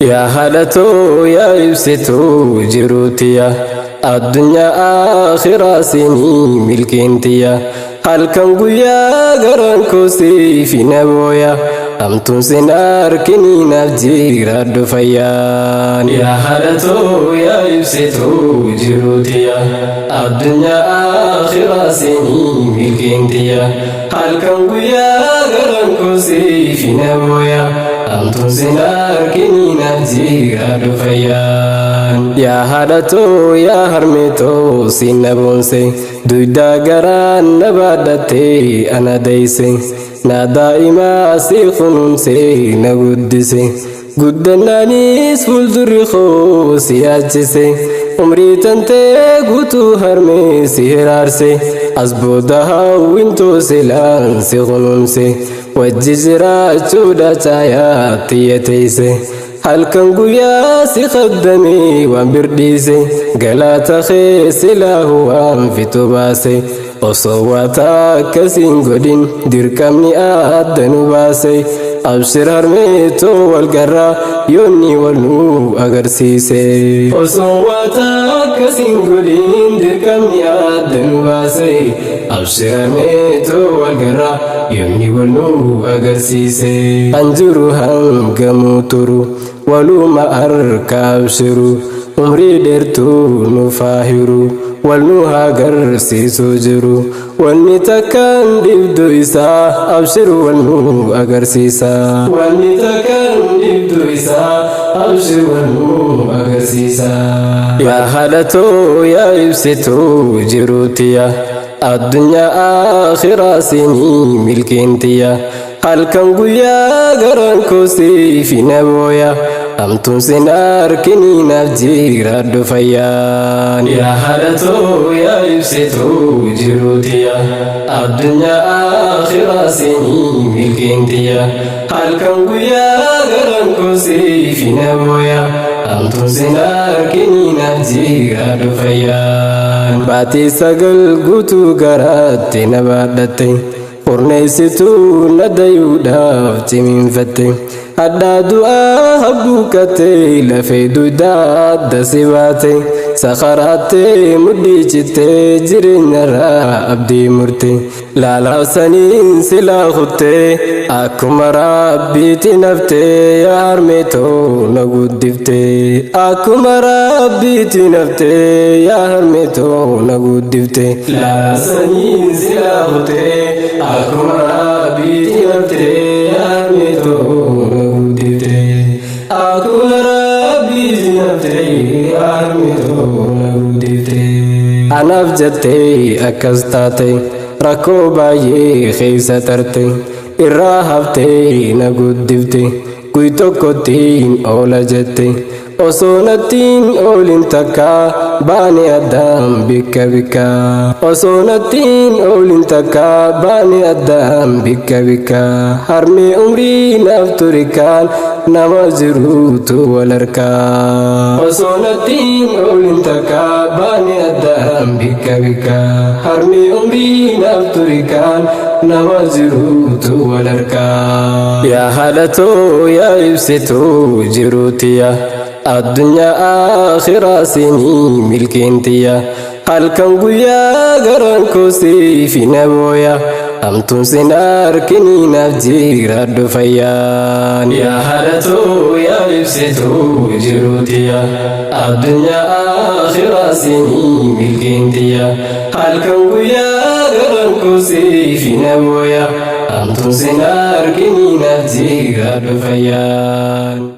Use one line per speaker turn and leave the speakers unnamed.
Yaa haadha too yaa ibsituu jiruu tiyya, addunyaa aakhiraa siinii milkiin tiyya. Halkan guyyaa garaan koo siif na booya, hamtuun sin arkinii naaf jiraadhu fayyaan. Yaa haadha too yaa ibsituu jiruu tiyya, addunyaa aakhiraa siinii milkiin tiyya. Halkan guyyaa garaan koo siif na booya, hamtuun sin arkinii naaf jiraadhu fayyaan. Yaa haadha too yaa harmee too siin na boonse, dugdaa garaan na baadhattee ana deeyse, na daa'imaa si kunuunsee na guddise. Guddannaanis fuuldurri koo si yaachise, umrii tantee guutuu harmee si hiraarse, as booda hawwintoo silaan si kunuunse, wajji jiraachuudha caayaa tiyya teeyse. Halkan guyyaa si khaddamee waan birdhiise, galaata kee silaahu waan fitu baase, osoo waa takka siin godhin dirqamni adda nu baase. Abshir harmeetoo wal garraa yoonni wal nu agarsiise. Osoo waa takka siin godhin dirqamni adda nu baase. Abshir harmeetoo wal garraa yoonni wal nu agarsiise. Kan jiru hangamuu turu waluma harka abshiru, umrii dheertuu nuuf haa hiru, wal nu haa agarsiisuu jiru. Wanni takkaan dhibdu isaa, abshir wal nu agarsiisa. Wanni takkaan dhibdu isaa, abshir wal nu agarsiisa. Yaa haadha too yaa ibsituu jiruu tiyya, addunyaa aakhiraa siinii milkiin tiyya. Halkan guyyaa garaan koo siif na booya, hamtuun sin arkinii naaf jiraadhu fayyaan. Yaa haadha too yaa ibsituu jiruu tiyya, addunyaa aakhiraa siinii milkiin tiyya. Halkan guyyaa garaan koo siif na booya, hamtuun sin arkinii naaf jiraadhu fayyaan. Baatii 9 guutuu garaatti na baadhatte, Furneessituu na dayuudhaaf cimiinfatte, hadhaa du'aa habbuuqattee lafee dugdaa adda si baate, sakaraattee mudhii cittee jireenyarraa abdii murte, laalaafsaniin silaa kuttee akkuma rabbiitti naftee yaa harmee too na guddifte, akkuma rabbiitti naftee yaa harmee too na guddifte, laalaafsaniin silaa kuttee akkuma rabbiitti naftee yaa harmee too na guddifte, akkuma rabbiitti naftee yaa harmee too na guddifte. Anaaf jettee akkas taate, rakkoo baay'ee keessa tarte, irraa haftee na guddifte, guy tokkottiin oola jette, osoo nattiin oolin takka baane addaan bikka bikka, osoo nattiin oolin takka baane addaan bikka bikka. Harmee umrii naaf turikaan nama jiruutu wal harkaa, osoo nattiin oolin takka baane addaan bikka bikka. Harmee umrii naaf turikaan nama jiruutu wal harkaa. Yaa haadha too yaa ibsituu jiruu tiyya, addunyaa aakhiraa siinii milkiin tiyya. Halkan guyyaa garaan koo siif na booya, hamtuun sin arkinii naaf jiraadhu fayyaan. Yaa haadha too yaa ibsituu jiruu tiyya, addunyaa aakhiraa siinii milkiin tiyya. Halkan guyyaa garaan koo siif na booya, hamtuun sin arkinii naaf jiraadhu fayyaan.